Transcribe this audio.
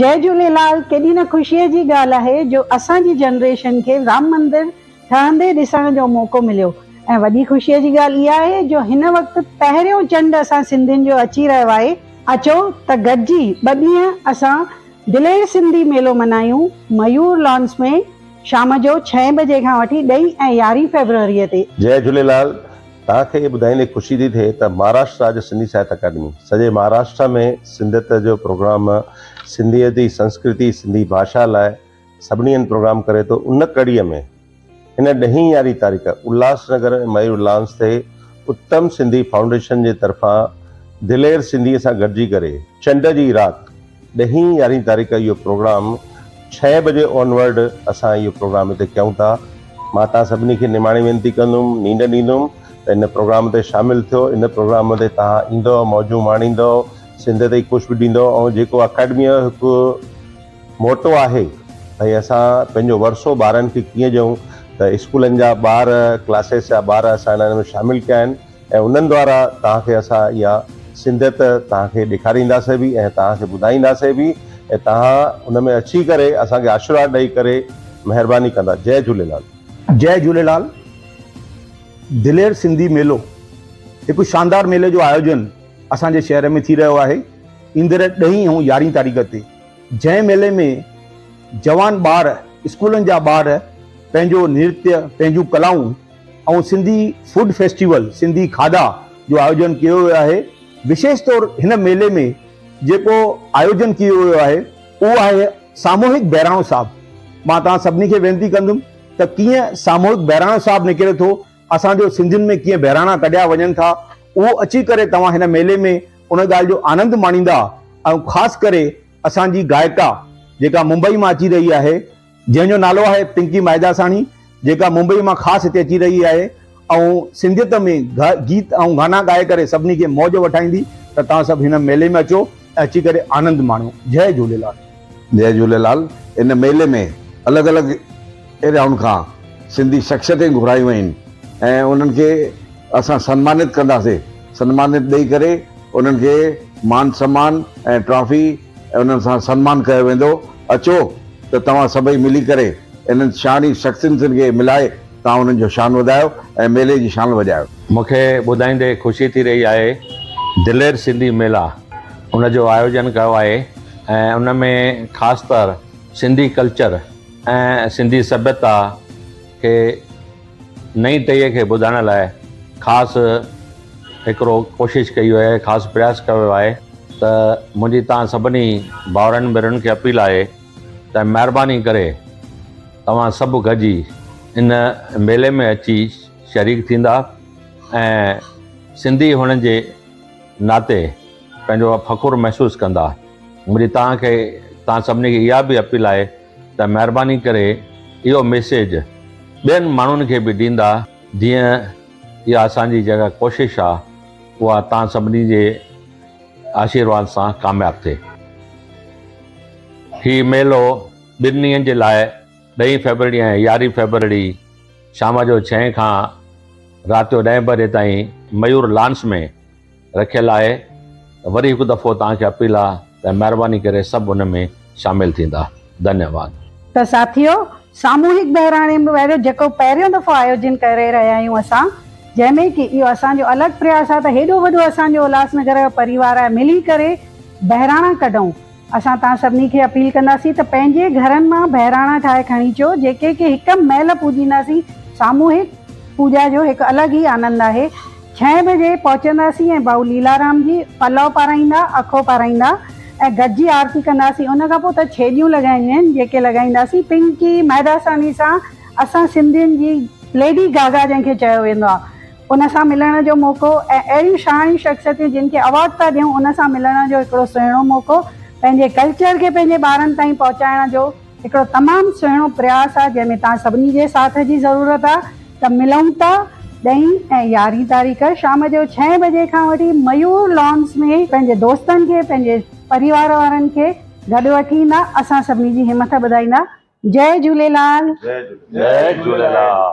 جئي جهوليلال ڪيڏي نه خوشيء جي ڳالهه آهي جو اسان جي جنريشن کي رام مندر ٺهندي ڏسڻ جو موقعو مليو ۽ وڏي خوشيء جي ڳالهه اها آهي جو هن وقت پهريون چنڊ اسان سنڌين جو اچي رهيو آهي، اچو ته گڏجي ٻه ڏينهن اسان دلير سنڌي ميلو منايون ميور لانس ۾ شام جو ڇهين بجي کان وٺي ڏهين ۽ يارهين فيبروريء تي. جئي جهوليلال توهان کي ٻڌائيندي خوشي ٿي ٿئي ته مهاراشٽر راجيه سنڌي ساهت اڪيڊمي سڄي مهاراشٽر ۾ سنڌيت جو پروگرام سنڌيء جي سنسڪرتي سنڌي ڀاشا لاء سڀني هنڌ پروگرام ڪري ٿو ان ڪڙيء ۾ هن ڏهين يارهين تاريخ الهاس نگر ۽ ميور لانس تي اتم سنڌي فائونڊيشن جي طرفان دلير سنڌيء سان گڏجي ڪري چنڊ جي رات ڏهين يارهين تاريخ اهو پروگرام ڇهين بجي آنورڊ اسان اهو پروگرام هتي ڪيون ٿا مان توهان سڀني کي نماڻي وينتي ڪندم نينڍ ڏيندم ته ان پروگرام تي شامل ٿيو ان پروگرام تي توهان ايندؤ موجون ماڻيندؤ سنڌ تي خوش به ڏيندؤ ۽ جيڪو اڪيڊمي جو هڪ موٽو آهي ڀئي اسان پنهنجو ورثو ٻارن کي ڪيئن ڏيون ته اسڪولن جا ٻار ڪلاسز جا ٻار اسان انهن ۾ شامل ڪيا آهن ۽ انهن دوارا توهان کي اسان اها سنڌيت توهان کي ڏيکارينداسين به ۽ توهان کي ٻڌائينداسين به ۽ توهان ان ۾ اچي ڪري اسان کي آشيرواد ڏئي ڪري مهرباني ڪندا جئي جهوليلال. جئي جهوليلال دلير سنڌي ميلو هڪ شاندار ميلي جو آيوجن اسان جي شهر ۾ ٿي رهيو آهي ايندڙ ڏهين ۽ يارهين تاريخ تي جنهن ميلي ۾ جوان ٻار اسڪولن جا ٻار پنهنجو نرتيه پنهنجون ڪلائون ۽ سنڌي فوڊ فيسٽيول، سنڌي کاڌا، جو آيوجن ڪيو ويو آهي. وشيش طور هن ميلي ۾ جيڪو آيوجن ڪيو ويو آهي اهو آهي ساموهڪ بهراڻو صاحب. مان توهان سڀني کي وينتي ڪندم ته ڪيئن ساموهڪ بهراڻو صاحب نڪري ٿو، اسان جو سنڌين ۾ ڪيئن بهراڻا ڪڍيا وڃن ٿا، اهو اچي ڪري توهان هن ميلي ۾ ان ڳالهه جو آنند ماڻيندا ۽ خاص ڪري اسان جي گائڪا جيڪا ممبئي مان اچي رهي آهي، جنهن جو نالو آهي پنڪي مائداساڻي جيڪا ممبئي مان خاص هتي اچي رهي آهي ۽ سنڌيت ۾ گيت ۽ گانا ڳائي ڪري سڀني کي موج وٺائيندي ته توهان سڀ هن ميلي ۾ اچو ۽ اچي ڪري آنند ماڻيو جئي جهوليلال. جئي جهوليلال ان ميلي ۾ الڳ الڳ ايريائن کان سنڌي شخصيتين گهرايون آهن ۽ انهن کي اسان سنمانت ڪنداسين سنمانت ڏئي ڪري انهن کي مان سمان ۽ ٽرافي ۽ انهن سان سنمان ڪيو ويندو. اچو ته توهان سڀئي ملي ڪري انهن شاني شخصيتن کي ملائي توهان انهن جو شان وڌايو ۽ ميلي جي شان وڄايو. مون کي ٻڌائيندي خوشي ٿي رهي آهي دلير سنڌي ميلا ان جو آيوجن ڪيو آهي ۽ ان ۾ خاص طور سنڌي ڪلچر ۽ سنڌي سڀيتا کي نئين ٽهيء کي ٻڌائڻ لاء خاص هڪڙو ڪوشش ڪئي وئي آهي خاص پرياس ڪيو ويو آهي ته منهنجي توهان سڀني ڀائرن ڀينرن کي اپيل آهي ته مهرباني ڪري توهان سڀ گڏجي ان ميلي ۾ اچي شريڪ ٿيندا ۽ سنڌي هئڻ جي ناتي پنهنجو فخر محسوس ڪندا منهنجي توهان کي توهان سڀني کي اها به اپيل آهي ته مهرباني ڪري اهو ميسيج ٻين ماڻهن کي به ڏيندا جيئن اها اسان جي جيڪا ڪوشش آ اها توهان سڀني جي آشيرواد سان ڪامياب ٿئي. هي ميلو ٻن ڏينهن جي لاء ڏهين فيبروري ۽ يارهين فيبروري شام جو ڇهين کان رات جو ڏهين بجي تائين ميور لانس ۾ رکيل آهي ته وري هڪ دفعو توهان کي اپيل آ ته مهرباني ڪري سڀ ان ۾ شامل ٿيندا. ڌنيواد. ته ساٿيو ساموهڪ بهراڻي وارو جيڪو پهريون دفعو آيوجن ڪري رهيا آهيون اسان جنهن ۾ ڪي اهو اسان جو الڳ پرياس آهي ته هيڏو وڏو اسان جو الهاس نگر جو پريوار آهي ملي ڪري بهراڻا ڪڍون اسان توهان سڀني کي اپيل ڪنداسين ته پنهنجي گهرن مان بهراڻا ٺاهي کڻي اچو جيڪي ڪي هڪ مهل پوڄينداسين ساموهڪ پوڄا جو هڪ الڳ ئي آنند آهي ڇهين بجي پهچنداسين ۽ ڀائو ليلارام جي پلئو پارائيندا اکو پارائيندا ۽ گڏجي آرتي ڪنداسين ان کان پوء ته ڇيڄيون لڳائڻيون آهن جيڪي لڳائينداسين پنڪي مهداساڻي سان اسان سنڌين جي ليڊي گاگا جنهن کي چيو ويندو آهي ان سان ملڻ جو موقعو ۽ اهڙيون شاهاڻيون شخصيتون جن کي اوارڊ ٿا ڏيون ان سان ملڻ جو هڪڙو سهڻو موقعو پنهنجي ڪلچر کي پنهنجي ٻارن تائين پهچائڻ جو هڪڙو تمام سهڻو پرياس آهي جنهن ۾ توهان سڀني جي ساٿ جي ضرورت آهي ته ملون ٿا ڏهين ۽ يارهين تاريخ شام جو ڇهين بجي کان وٺي ميور لانس ۾ پنهنجي دوستن کي پنهنجي پريوار وارن کي گڏ وٺي ايندا اسان سڀني جي همٿ ٻڌائيندا جئي جهوليلال. جئي جهوليلال.